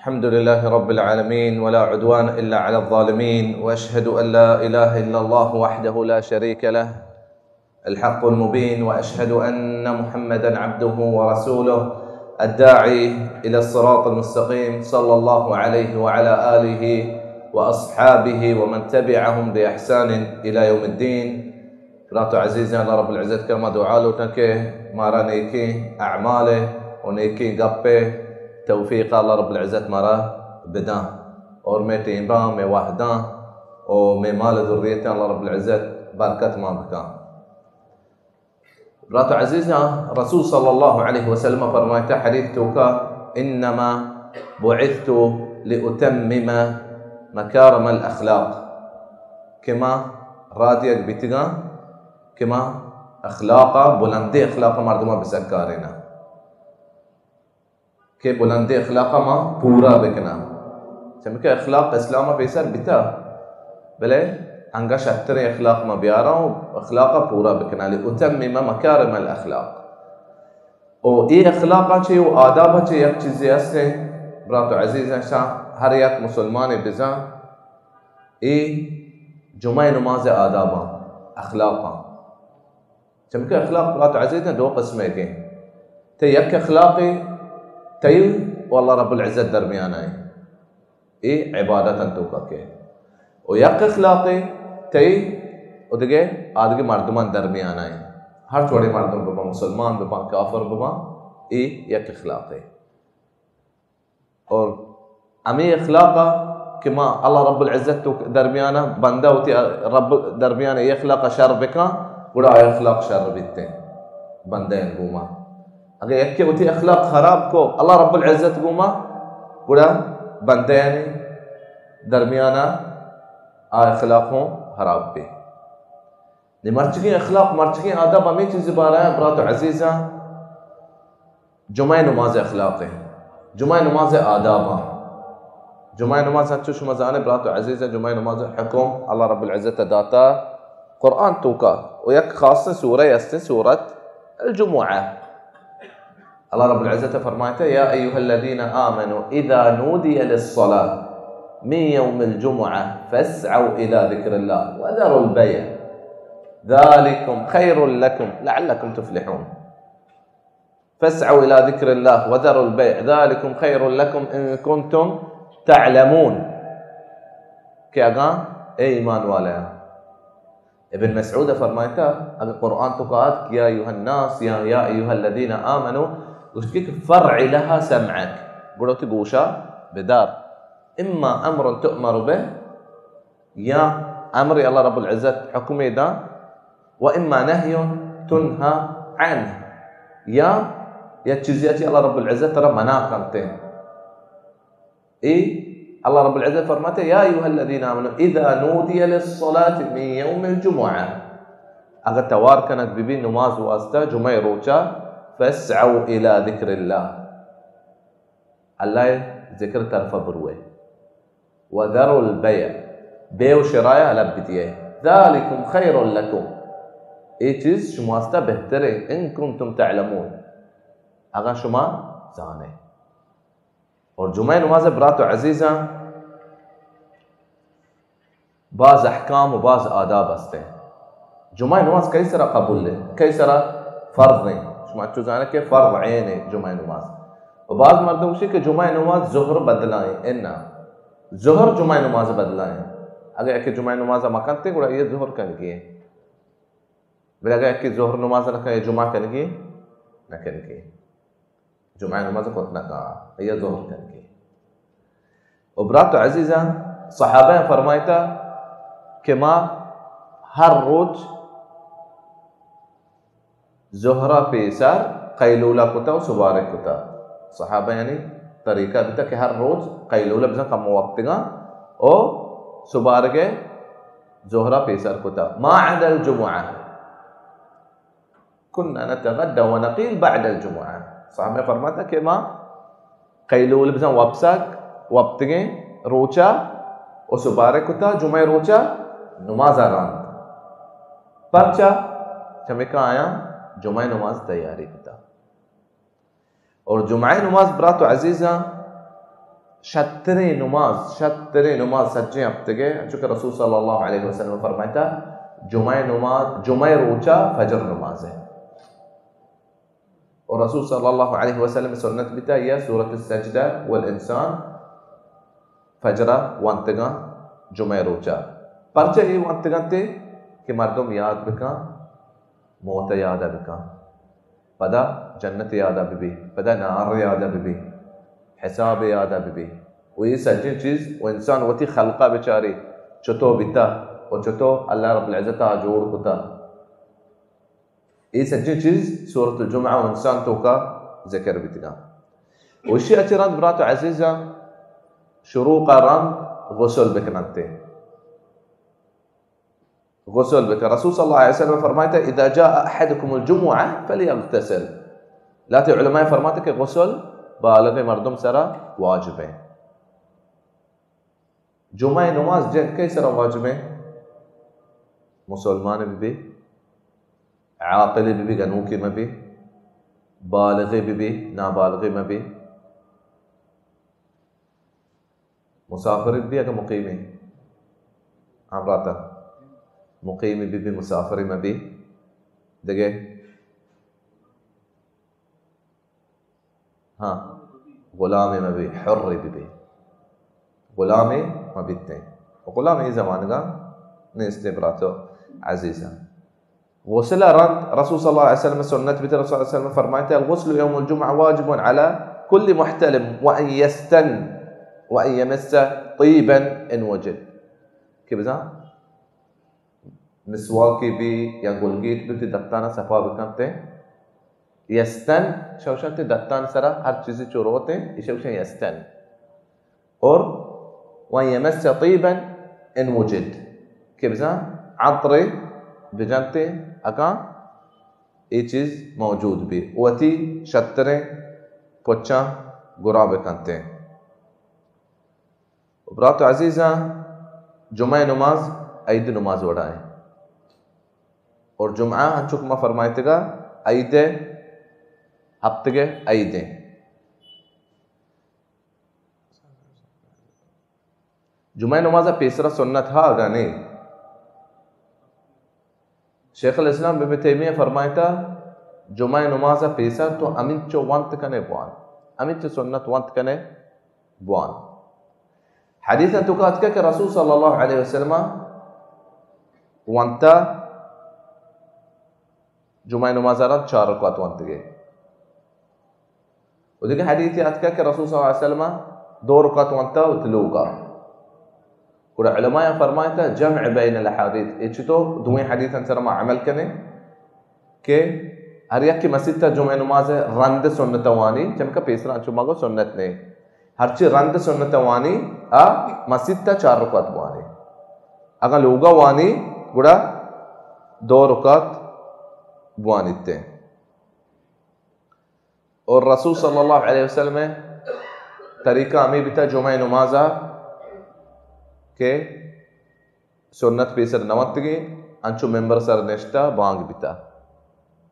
الحمد لله رب العالمين، ولا عدوان إلا على الظالمين، وأشهد أن لا إله إلا الله وحده لا شريك له، الحق المبين، وأشهد أن محمدا عبده ورسوله، الداعي إلى الصراط المستقيم، صلى الله عليه وعلى آله وأصحابه ومن تبعهم بإحسان إلى يوم الدين. برات و عزیزاں، اللہ رب العزت کرما دعا لوٹاں کہ مارا نیکیں اعمال و نیکیں گپ توفیق اللہ رب العزت مارا بداں، اور مئے ٹیمباں، مئے وہداں و مئے مال و ذریتاں اللہ رب العزت برکت مان بکاں۔ برات و عزیزاں، رسول صلی اللہ علیہ وسلم فرمائتا حدیث توکا، انما بعثت لاتمم مکارم الاخلاق، کہ ما رادیگ بیتگاں کہ ما اخلاقا، بلندیں اخلاقا مردماں بسکاریناں، کہ بلندیں اخلاقا ما پورا بکناں۔ چمیکہ اخلاق اسلام پیسر بیتا، بلے انگا شتریں اخلاق ما بیاراں و اخلاقا پورا بکناں، لاتمم مکارم الاخلاق۔ و اے اخلاقا چے و آدابا چے یک چیزے ہستیں، برات و عزیزاں، شاں ہر یک مسلمانے بزاں، اے جمعہ نماز آداباں، اخلاقاں۔ چمیکہ اخلاق، برات و عزیزاں، دو قسمے کہ تئی یک اخلاقے تئی و اللہ رب العزت درمیان ایں، اے عبادت انت توکا کہ، و یک اخلاقے تئی و دگہ آدگہ مردمان درمیان ایں، ہر چوڑے مردم ببا، مسلمان ببا، کافر ببا، اے یک اخلاقے۔ اور ہمے اخلاقا کہ ما اللہ رب العزت تو درمیانا، بندہ وتی رب درمیانا اے اخلاقا شر بکاں، گڑا آ اخلاق شر بیتیں بندہ گوما۔ اگر یکے وتی اخلاق خراب کو اللہ رب العزت گوما، گڑا بندہ درمیانا آ اخلاق ہوں خراب بی۔ نی مرچگیں اخلاق، مرچگیں آداب ہمے چیز بارہ، برات و عزیزاں، جمعہ نماز اخلاق ہیں، جمعہ نماز آداب ہیں۔ جمعہ نماز انچو شما زانے، برات و عزیزاں، جمعہ نماز حکم اللہ رب العزت داتا قرآن توکا، و یک خاص سورہ ہستیں، سورت الجمعہ۔ اللہ رب العزت فرمائتا، یا ایها الذین آمنوا اذا نودی للصلاة من یوم الجمعة فاسعوا الی ذکر اللہ وذروا البیع ذلکم خیر لکم لعلکم تفلحون۔ فاسعوا الی ذکر اللہ وذروا البیع ذلکم خیر لکم ان کنتم تعلمون۔ کہ اگاں اے ایمان والے، ابن مسعود فرمائتا، اگر قرآن توکا آت کہ یا ایھا الناس یا یا ایھا الذین آمنوا، گوشت کہ فرع لها سمعک، گڑا وتی گوشا بدار۔ اما امر تؤمر به، یا امر اللہ رب العزت حکمے داں، و اما نهی تنهى عنه، یا یک چیزے چی اللہ رب العزت ترا منع کنتے۔ اے اللہ رب العزت فرماتے، یا ایھا الذین آمنوا اذا نودی للصلاة من یوم الجمعة، اگر توار کنگ ببی نماز واسطہ جمعہ روچا، فاسعوا الی ذکر اللہ، اللہ ذکر طرفا بروئے، وذروا البیع، بیع و شرایا الگ بدیئے، ذلکم خیر لکم، اے چیز شما واسطہ بہترے، ان کنتم تعلمون، اگر شما زانے۔ اور جمعہ نماز برات و عزیزاں، باز احکام و باز آداب ہستیں۔ جمعہ نماز کئی سرا قبول ہے، کئی سرا فرض ہیں۔ شما چو زانے کہ فرض عین ہے جمعہ نماز۔ و باز مردم گوشی کہ جمعہ نماز ظہر بدلائیں، انا، ظہر جمعہ نماز بدلائیں۔ اگر یکے جمعہ نماز مکنتے، گڑا یہ ظہر کنگی ہے۔ بلے اگر یکے ظہر نماز نہ کنے، جمعہ کنگی؟ نہ کنگی۔ جمعہ نماز کت نہ کن، یا ظہر کنگی۔ و برات و عزیزاں، صحابہ فرمائتا کہ ما ہر روچ ظہرا پیسر قیلولہ کتا و سبارگ کتا۔ صحابہ یعنی طریقہ بیتا کہ ہر روچ قیلولہ بزن کم وقتگاں و سبارگ ظہرا پیسر کتا۔ ما عدا الجمعہ۔ كنا نتغدى ونقيل بعد الجمعة۔ صحابہ فرماتا کہ ما قیلول بزن وپسگ، وپتگیں روچا و سبارگ کتا، جمعہ روچا نماز آ راند۔ پرچا؟ چمیکا آیاں جمعہ نماز تیاری کتا۔ اور جمعہ نماز برات و عزیزاں، شتریں نماز، شتریں نماز سجیں ہفتگے، چونکہ رسول صلی اللہ علیہ وسلم فرمائتا، جمعہ نماز، جمعہ روچا فجر نماز ہے۔ اور رسول صلی اللہ علیہ وسلم سنت بیتا یا سورۃ السجدہ والانسان فجرا وانتگاں جمعہ روچا۔ پرچہ اے وانتگاں تے کہ مردم یاد بکاں، موت یاد بکاں، پدا جنت یاد ببی، پدا نار یاد ببی، حساب یاد ببی۔ و اے سجیں چیز و انسان وتی خلقہ بچاری، چتو بیتا و چتو اللہ رب العزت آ جوڑ کتا۔ اے سجیں چیز سورۃ الجمعہ و انسان توکا ذکر بیتگاں۔ و اشی اچ رند برات و عزیزاں، شروع کا رند غسل بکننتے۔ غسل بکن۔ رسول صلی اللہ علیہ وسلم فرمائتا، اذا جاء احدکم الجمعہ فلیغتسل۔ لہتے علماء فرماتا کہ غسل بالغ مردم سرا واجب ہے۔ جمعہ نماز جن کئی سرا واجب ہے؟ مسلمان ببی، عاقل ببی، گنوکی مبی، بالغ ببی، نابالغ مبی، مسافر ببی، اگہ مقیمی ہمراہ تا مقیمی ببی، مسافر مبی، دگہ ہاں، غلامے مبی، حرے ببی۔ غلامے مبیتیں۔ و غلام اے زمانگا نیستے براتو عزیزاں۔ غسل رند رسول صلی اللہ علیہ وسلم سنت بیت، رسول صلی اللہ علیہ وسلم فرمائتا، الغسل یوم الجمعہ واجب علی کل محتلم وان یستن وان یمس طیبا ان وجد۔ کہ بزاں مسواکے بی یا گلگیٹ بی، تی دتانا صفا بکنتے۔ یستن، شوشن تی دتان سرا ہر چیزی چو روتے، ایشا گوشن یستن۔ اور وان یمس طیبا ان وجد، کہ بزاں عطرے بجنتے اگاں اے چیز موجود بی، وتی شتریں پچاں گرا بکنتے۔ و برات عزیزاں، جمعہ نماز عید نماز وڑا ہے۔ اور جمعہ ہنچو کہ ما فرمائتگا عید ہے، ہفتگے عید ہے۔ جمعہ نماز پیسرا سنت ہا اگا نہیں۔ شیخ الاسلام ابن تیمیہ فرمائتا، جمعہ نماز پیسر تو امین چو وانت کنے بوان، امین چو سنت وانت کنے بوان۔ حدیث توکا اتکا کہ رسول صلی اللہ علیہ وسلم وانتا جمعہ نماز رند چار رکعت وانتگے۔ و دگہ حدیثے اتکا کہ رسول صلی اللہ علیہ وسلم دو رکعت وانتا وتی لوگا۔ گڑا علماء فرمائتا جمع بین الاحادیث، اے چتو دوئیں حدیثاں سر ما عمل کنیں کہ ہر یکے مسیت جمعہ نماز رند سنت وانی، چمکہ پیسرا انچو ما گو سنت نے، ہرچی رند سنت وانی آ مسیت چار رکعت بوانی، اگاں لوگا وانی گڑا دو رکعت بوانیتے۔ اور رسول صلی اللہ علیہ وسلم طریقہ ہمیں بیتا جمعہ نمازا کہ سنت پیسر نہ ونتگیں، انچو ممبر سر نشتا بانگ بیتا،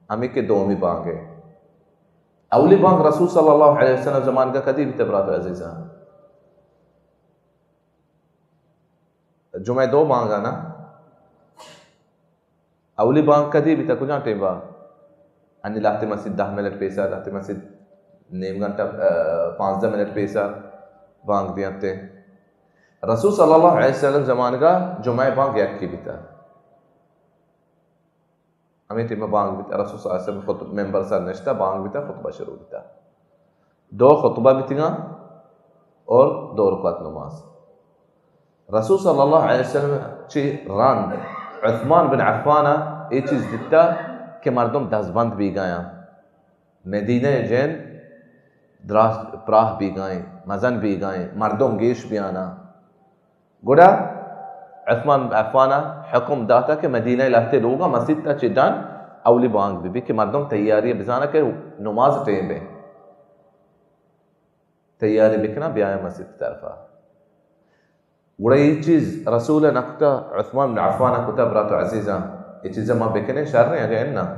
ہمیں کہ دومی بانگ ہے۔ اولی بانگ رسول صلی اللہ علیہ وسلم زمانگا کدی بیتا برات عزیزاں؟ جمعہ دو بانگا نا؟ اولی بانگ کدی بیتا، کجام ٹیم با؟ انی لہتے مسیت دہ منٹ پیسا، لہتے مسیت نیم گھنٹہ، آ، پانزدہ منٹ پیسا بانگ دیانتے۔ رسول صلی اللہ علیہ وسلم زمانگا جمعہ بانگ یکی بیتا۔ ہمیں ٹیم بانگ بیتا، رسول صلی اللہ علیہ وسلم خود ممبر سر نشتا، بانگ بیتا، خطبہ شروع بیتا۔ دو خطبہ بیتگاں اور دو رکعت نماز۔ رسول صلی اللہ علیہ وسلم چی رند عثمان بن عفان اے چیز دیتا کہ مردم دزبند بیگایاں، مدینہ جند دراز پراہ بیگائیں، مزن بیگائیں، مردم گیش بیانا۔ گڑا عثمان بن عفان حکم داتا کہ مدینہ لہتے لوگا مسیت چی دن اولی بانگ بی بی کہ مردم تیاری بزانا کہ نماز ٹیم بے۔ تیاری بکناں، بیایاں مسیت طرفا۔ گڑا اے چیز رسول نکتا، عثمان بن عفان کتا، برات عزیزاں، اے چیز ما بکنیں شر ہیں اگہ اناں؟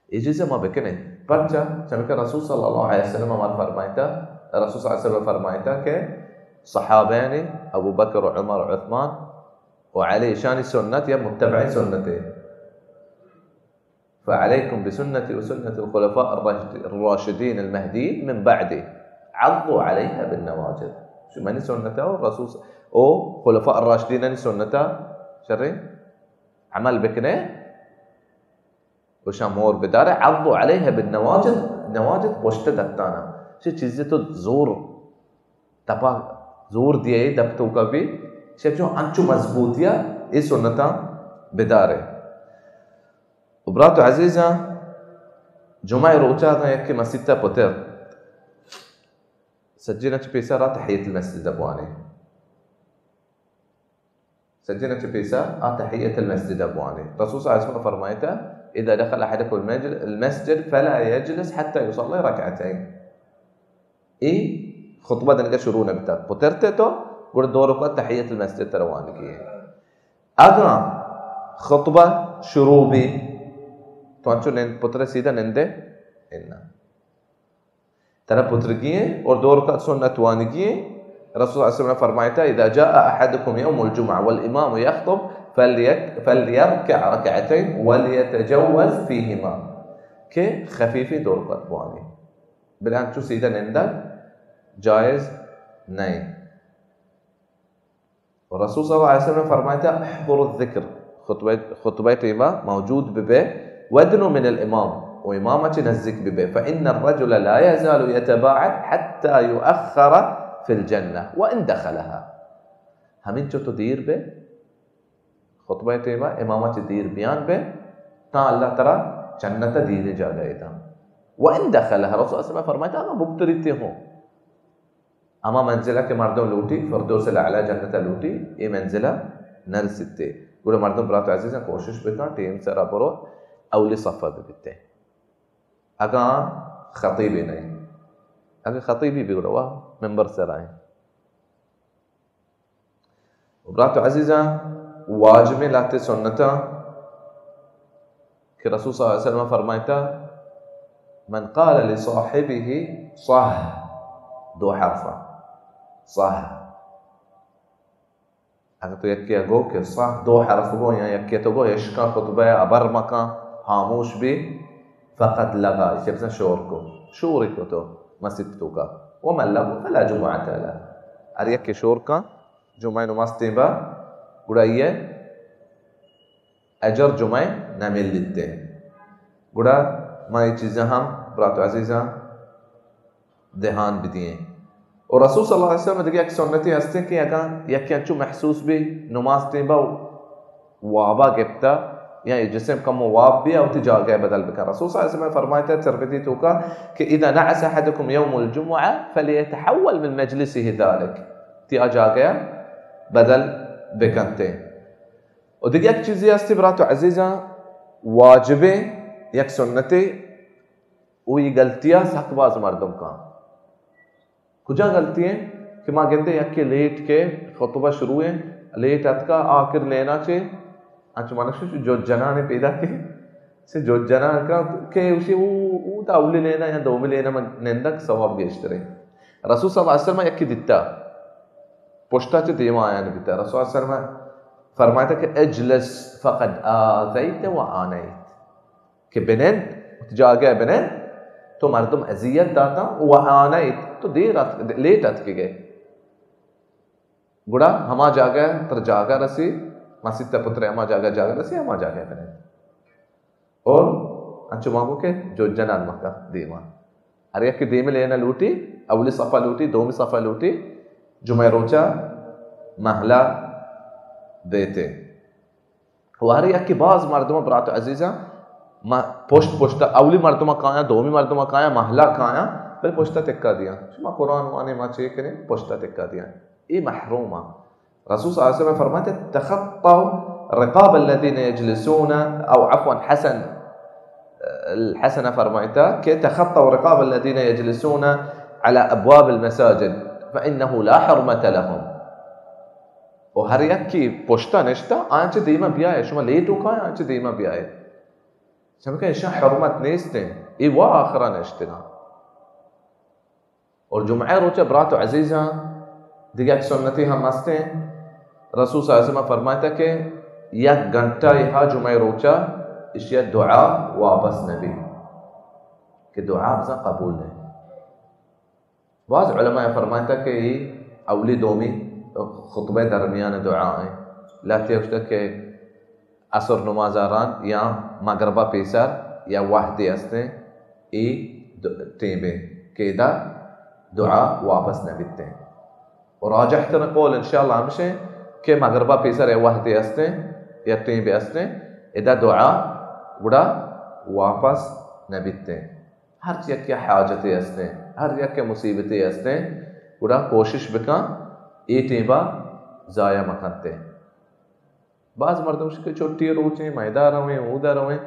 اے چیز ما بکنیں۔ پرچا؟ چمکہ رسول صلی اللہ علیہ وسلم ہمار فرمائتا، رسول صلی اللہ علیہ وسلم فرمائتا کہ صحابین ابو بکر و عمر و عثمان و علی، اشانی سنت یا متبع سنت، فعلیکم بسنتی و سنت الخلفاء الراشد-، الراشدین المهدیین من بعدی، عضوا علیها بالنواجذ. شو منی سنت او رسول س-، او خلفاء الراشدین سنت شریں عمل بکنے، و شما مور بدارے، عضوا علیها بالنواجذ، نواجذ پشت دتانا. چہ چیزے تو زور تپا زور دیئے دپ توکا بی، چہ چو انچو مضبوطیا اے سنتاں بدارے. و برات و عزیزاں، جمعہ روچا اگاں یکے مسیتا پتر، سجینا چہ پیسا را تحیت المسجد بوانے. سجن چہ پیسا آ تحیت المسجد بوانے. رسول صلی اللہ علیہ وسلم فرمائتا، اذا دخل احدکم المجل-، المسجد فلا یجلس حتی یصلی رکعتین. ای خطبہ دنگا شروع نہ بیتا، پترتے تو گڑا دو رکعت تحیت المسجد تر وانگی ہے. اگاں خطبہ شروع بی تو انچو نند، پتر سیدھا نندے انا. ترا پترگی ہیں اور دو رکعت سنت وانگی ہیں. رسول صلی اللہ علیہ وسلم فرمائتا، اذا جاء احدکم یوم الجمعہ والامام یخطب فلیک-، فلیرکع رکعتین ولیتجوز فیہما، کہ خفیفی دو رکعت بوانی، بلے انچو سیدھا نندگ جائز نہیں. و رسول صلی اللہ علیہ وسلم فرمائتا، احضروا الذکر، خطبہ، خطبہ ٹیما موجود ببے، وادنوا من الامام، و امام چہ نزدیک ببے، فان الرجل لا یزال یتباعد حتی یؤخر فی الجنہ وان دخلها. ہمینچو تو دیر بے، خطبہ ٹیما امام چہ دیر بیان بے، تا اللہ ترا جنت دیرے جاگہ دا. وان دخلها، رسول صلی اللہ علیہ وسلم فرمائتا، اگاں بگتریتے ہوں. ہما منزلہ کہ مردم لوٹی، فردوس الاعلی جنت لوٹی، اے منزلہ نرسیتے. گڑا مردم برات عزیزاں کوشش بکن، ٹیم سرا برو، اولی صفہ ببیتے. اگاں خطیبی نہیں، اگاں خطیبی بگڑوا ممبر سرائیں. و برات عزیزاں، واجبیں لہتے سنتاں کہ رسول صلی اللہ علیہ وسلم فرمائتا، من قال لصاحبه صح، دو حرفا، صح. اگر تو یکی گو کہ صح دو حرف گو، یا یکی تو گو اشکا خطبہ ابر مکان، خاموش بی، فقد لغا، ایشی بزن شور کو، شوری کو تو مسیت توکا. ومن لغو فلا جمعة له. ہر یکے شور کن، جمعہ نماز تیمبا، گڑا یہ اجر جمعہ نمیلیتے. گڑا ما یہ چیزاں ہم برات عزیزاں دھیان بدییں. اور رسول صلی اللہ علیہ وسلم دیگہ یک سنتی ہستیں کہ اگاں یکی انچو محسوس بی نماز تیمبا وابا گپتا، یا یہ جسم کم واب بی، وتی جاگہ بدل بکن. رسول صلی اللہ علیہ وسلم فرمائتا ترمذی توکا کہ اذا نعس احدکم یوم الجمعہ فلیتحول من مجلسه ذلك، تی آ جاگہ بدل بکنتے. و دیگہ یک چیزی ہستی برات و عزیزاں، واجبیں یک سنتے، و یہ غلطیاں سک باز مردم کن. کجا غلطی ہیں کہ ما گندے یکے لیٹ کے خطبہ شروع ہیں، لیٹ اتکا، آخر لینا چے، انچو مانک شو جو جنان پیدا کے، سے جو جنان کا کہ اسی وہ، وہ دا اولی لینا یا دومی لینا من نندک ثواب گیشترے. رسول صلی اللہ علیہ وسلم یکی دیتا، پشتا چے دیما آیان بیتا. رسول صلی اللہ علیہ وسلم فرمائتا کہ اجلس فقد آذیت و آنیت. کہ بنند، وتی جاگہ بنند، تو مردم اذیت داتا و آنیت، تو دیر ات-، لیٹ اتکگے. گڑا ہما جاگہ تر جاگہ رسی، مسیت پتر ہما جاگہ، جاگہ رسی، ہما جاگہ بنند. اور انچو مانگو کہ جو جنان مکہ دیما. ہر یک دیم لینا لوٹی، اولی صفحہ لوٹی، دومی صفحہ لوٹی، جمعہ روچا محلہ دیتے. و ہر یکے باز مردم برات عزیزاں، ما پشت پشت اولی مردم کایاں، دومی مردم کایاں، محلہ کایاں، بل پشت تکا دیاں. شما قرآن وانے ما چے کریں؟ پشت تکا دیاں. اے محروم آں. رسول صلی اللہ علیہ وسلم فرماتے، تخطوا رقاب الذين يجلسون، او عفوا حسن، الحسن فرمائتا کہ تخطوا رقاب الذين يجلسون على ابواب المساجد فانه لا حرمة لهم. و ہر یکے پشتا نشتا، آیاں چہ دیما بیائے، شما لیٹ و کائے، آیاں چہ دیما بیائے. چمکہ اشاں حرمت نیستیں. اے وا آخرا نشتگاں۔ اور جمعہ روچہ برات و عزیزاں، دگہ یک سنتی ہم ہستیں۔ رسول صلی اللہ علیہ وسلم فرمائتا کہ یک گھنٹہ یہا جمعہ روچہ اشیا دعا واپس نبی، کہ دعا بزاں قبول ہے۔ بعض علماء فرمائتا کہ یہ اولی دومی خطبہ درمیان دعا ہیں۔ لہتے گوشتا کہ عصر نماز آران یا مغربہ پیسر یا وحدی ہستیں، ای د-، ٹیمیں کہ ادا دعا واپس نہ بیتیں۔ و راجح تر قول انشاءاللہ ہمشیں کہ مغربہ پیسر یا وحدی ہستیں یا ٹیمیں ہستیں، ادا دعا گڑا واپس نہ بیتیں۔ ہر یک حاجتے ہستیں، ہر یک مصیبتے ہستیں، گڑا کوشش بکن اے ٹیمبا ضائع مکنتے۔ بعض مردم شکے چھٹی روچیں، میدا رویں، اودا رویں،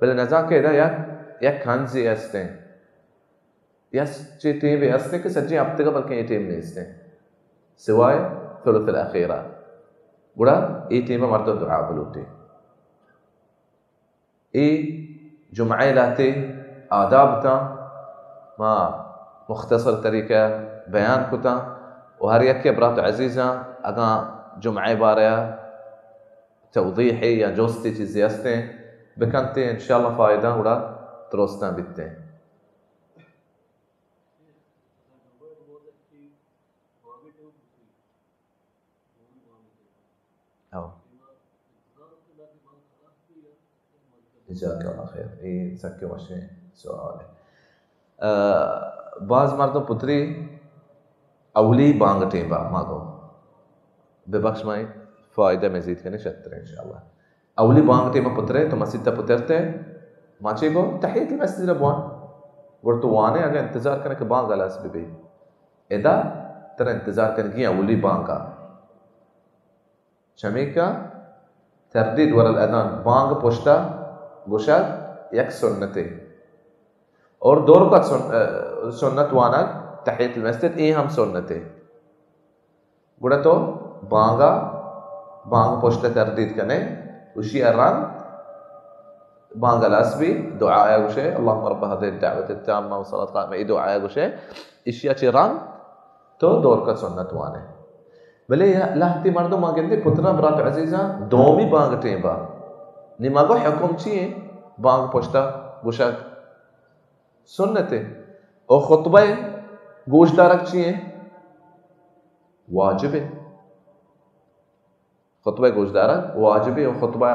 بلے نزان کہ ادا یک، یک کنزے ہستیں۔ یا چے ٹیمے ہستیں کہ سجیں ہفتگا بلکیں اے ٹیم نیستیں۔ سوائے ثلث الاخیرہ۔ گڑا اے ٹیمبا مردم دعا بلوٹے۔ اے جمعہ لہتے آداب تاں ما مختصر طریقہ بیان کتاں و ہر یکے برات عزیزاں اگاں جمعہ بارہ توضیحے یا جستے چیزے ہستیں بکنتے، انشاءاللہ فائدہ گڑا درستاں بیتیں۔ ہو۔ جزاک اللہ خیر۔ اے سکیں وشیں سوالے۔ آ، بعض مردم پتری اولی بانگ ٹیمبا ما گو۔ ببخش مئے فائدہ مزید کنے شتر انشاءاللہ۔ اولی بانگ ٹیمبا پترے تو مسیت پترتے، ما چے گو تحیت المسجد بوان۔ گڑ تو وانے اگہ انتظار کنے کہ بانگ ہلاس ببی۔ ادا ترا انتظار کنگی اولی بانگا۔ چمیکا تردید ور الاذان، بانگ پشتا گوشگ یک سنتے۔ اور دو رکعت سن-، اه، سنت وانگ تحیت المسجد، اے ہم سنتے۔ گڑا تو بانگا، بانگ پشتا تردید کنے، اشیا رند بانگ ہلاس بی، دعایا گوشے، اللهم رب هذه الدعوة التامة والصلاة القائمة، اے دعایا گوشے، اشیا چہ رند تو دو رکعت سنت وانے۔ بلے یا لہتے مردم ما گندے پتراں برات عزیزاں دومی بانگ ٹیمبا۔ نی ما گو حکم چی ایں؟ بانگ پشتا گوشگ سنتے۔ او خطبہ گوشدارگ چی ایں؟ واجبے۔ خطبہ گوشدارگ واجبے و خطبہ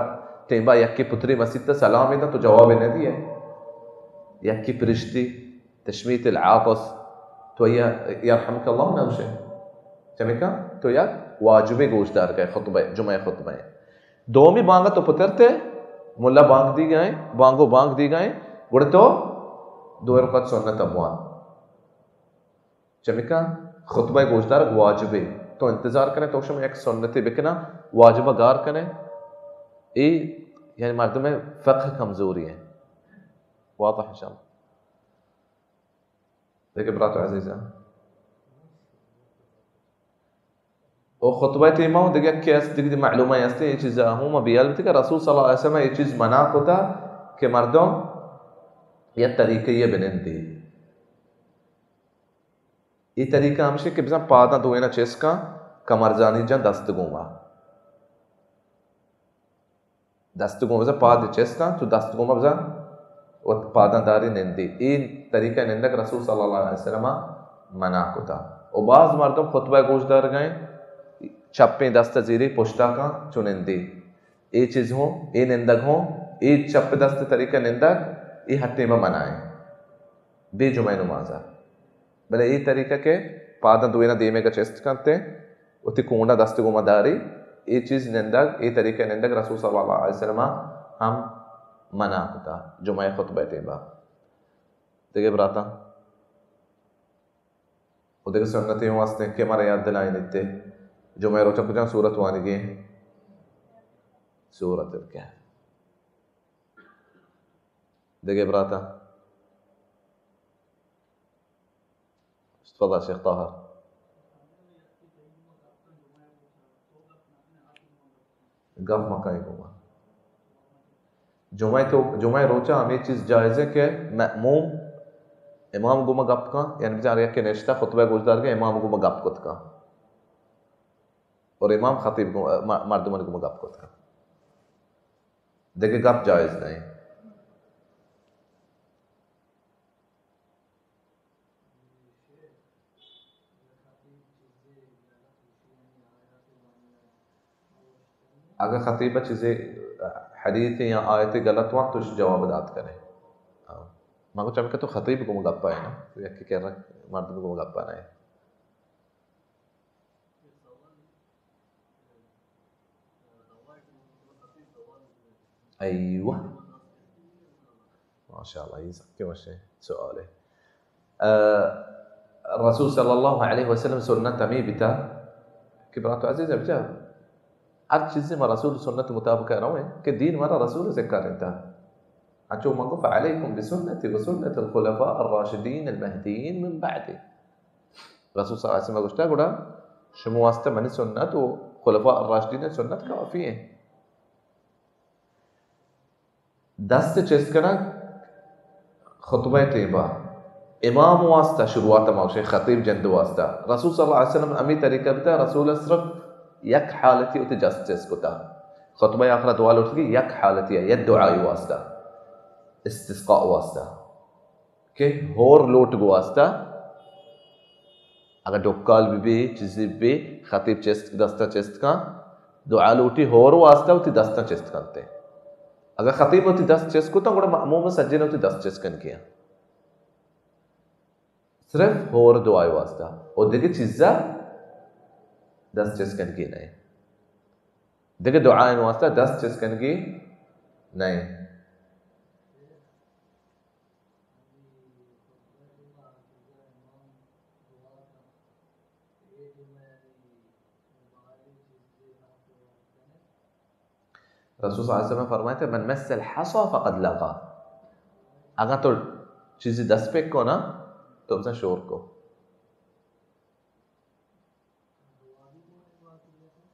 ٹیمبا یکے پتری مسیت سلامے داں تو جوابے نہ دیئے۔ یکے پرشتی تشمیت العاطس تو یا یرحمک اللہ نہ گوشے۔ چمیکا تو یک واجبے گوشدارگئے خطبہ، جمعہ خطبہ۔ دومی بانگا تو پترتے، ملا بانگ دیگائیں، بانگو بانگ دیگائیں، گڑا تو دو رکعت سنت بوان۔ چمیکا خطبہ گوشدارگ واجبے۔ تو انتظار کنے، تو شما یک سنتے بکنا، واجبہ گار کنے۔ اے یعنی مردم فقہ کمزوری ہے۔ واضح انشاءاللہ۔ دگہ برات عزیزاں۔ او خطبہ ٹیما و دگہ کہ است، دگہ معلومہ ہستے، اے چیزا ہوں ما بیال بتے کہ رسول صلی اللہ علیہ وسلم اے چیز منع کتا کہ مردم یک طریقہ یہ بنندی۔ اے طریقہ ہمشی کہ بزاں پاداں دوئینا چست کن، کمرزانی جن دست گوما۔ دست گوما بزاں پاد چست کن، تو دست گوما بزاں وت پاداں داری نندی۔ اے طریقہ نندگ رسول صلی اللہ علیہ وسلم منع کتا۔ و بعض مردم خطبہ گوش دارگائیں، چپیں دست زیری پشتا کن، چو نندی۔ اے چیز ہوں، اے نندگ ہوں، اے چپ دست طریقہ نندگ، اے ہر ٹیمہ منع ایں۔ بے جمعہ نمازا۔ بلے اے طریقہ کہ پاداں دوئیناں دیمے گا چست کنتے، وتی کونڈا دست گوما داری، اے چیز نندگ، اے طریقہ نندگ رسول صلی اللہ علیہ وسلم ہم منع کتا جمعہ خطبہ ٹیمہ۔ دگہ براتاں؟ و دگہ سنتے ہوں ہستیں کہ مارا یاد دلائیں دیتے۔ جمعہ روچہ کجام سورت وانگی ہیں؟ سورت الکہف۔ دگہ براتاں؟ تفضل شیخ طاہر۔ گپ مکن گوما۔ جمعہ تو، جمعہ روچا ہمیں چیز جائز ہے کہ مأموم امام گوما گپ کن، یعنی بچار یک نشتہ خطبہ گوش دارگے، امام گوما گپ کت کن، اور امام خطیب گو-، م-، مردمان گوما گپ کت کن، دیگه گپ جائز نہیں۔ اگہ خطیب چیزے حدیث یا آیت غلط وان تو جواب دات کنے۔ ہاں۔ مگو چمکہ تو خطیب گوما گپا ہے نا، تو یکی کر رہا مردم گوما گپا نہیں۔ ایوہ۔ ماشاءاللہ، یہ سب کے وشے سوال ہے۔ آ، رسول صلی اللہ علیہ وسلم سنت ہمیں بتا کہ برات عزیز اب جا ہر چیزی ما رسول سنت مطابق رویں کہ دین مارا رسول ذکر انتا۔ اچو من گو فعلیکم بسنتی و سنت الخلفاء الراشدین المہدیین من بعدی۔ رسول صلی اللہ علیہ وسلم گوشتا گڑا شما واسطہ منی سنت و خلفاء الراشدین سنت کافی ہیں۔ دست چست کنگ خطبہ ٹیمبا امام واسطہ شروعات ما گوشیں خطیب جند واسطہ۔ رسول صلی اللہ علیہ وسلم امی طریقہ بتا، رسول صرف یک حالتی ہوتی دست چست کتا۔ خطبہ آخرا دعا لوٹگی یک حالتی ہے، یک دعائی واسطہ، استسقاء واسطہ۔ کہ ہور لوٹگ واسطہ، اگہ ڈکال بہ بی، چیزی بہ بی، خطیب چست، دستا چست کن، دعا لوٹی ہور واسطہ وتی دستا چست کنتے۔ اگہ خطیب وتی دست چست کتا، گڑا مأموم سجن وتی دست چست کنگی ہیں۔ صرف ہور دعای واسطہ۔ او دیگه چیزا دست چست کنگی نہیں۔ دیگه دعای واسطہ دست چست کنگی نہیں۔ رسول صلی اللہ علیہ وسلم فرمائے تھے، من مس الحصى فقد لغى۔ اگر تو چیزی دست پہ کو نا، تو بزن شور کو۔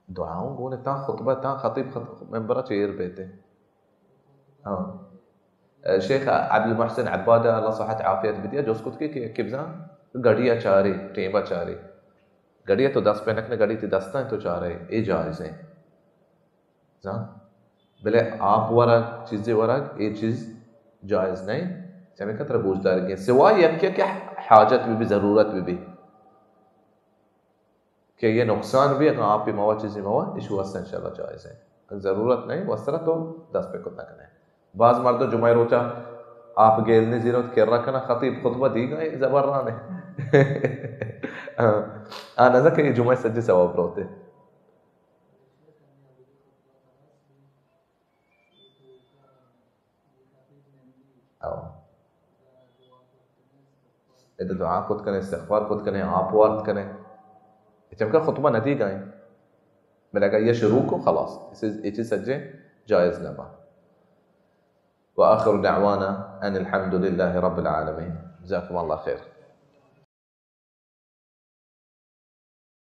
دعاؤں گونے تاں خطبہ، تاں خطیب خط-، ممبر چیر بیتے۔ ہاں۔ اے، شیخ عبد المحسن عباد، اللہ صحت عافیت بدیا، جوز کت کے کہ، کہ بزاں گڑی چاری، ٹیمبا چاری۔ گڑی تو دست پہ نکنے، گڑی تی دستاں تو چارے، اے جائز ہیں۔ زاں؟ بلے آپ ورگ، چیزے ورگ، اے چیز جائز نہیں۔ چمی خطر گوش دارگی۔ سوائے یک کہ حاجت بہ بی، ضرورت بہ بی۔ کہ یہ نقصان بہ بی، اگر آپ موا چیزی موا، ایشو واسطہ انشاءاللہ جائز ہیں۔ ضرورت نہیں، وسرا تو دست پہ کت نکنے۔ باز مردم جمعہ روچا آپ گیل نہیں زیرت، کرا کنا خطیب خطبہ دی گئے، زبر رانے۔ آ نظر کہ یہ جمعہ سجی ثواب روتے۔ او۔ ادا دعا کت کنے، استغفار کت کنے، آپ وارت کنے۔ چمکہ خطبہ ندی گائیں۔ بلے اگر یہ شروع کو، خلاص، اس، یہ چیز سجے جائز نہ با۔ وآخر دعوانا ان الحمد لله رب العالمين۔ جزاكم الله خير۔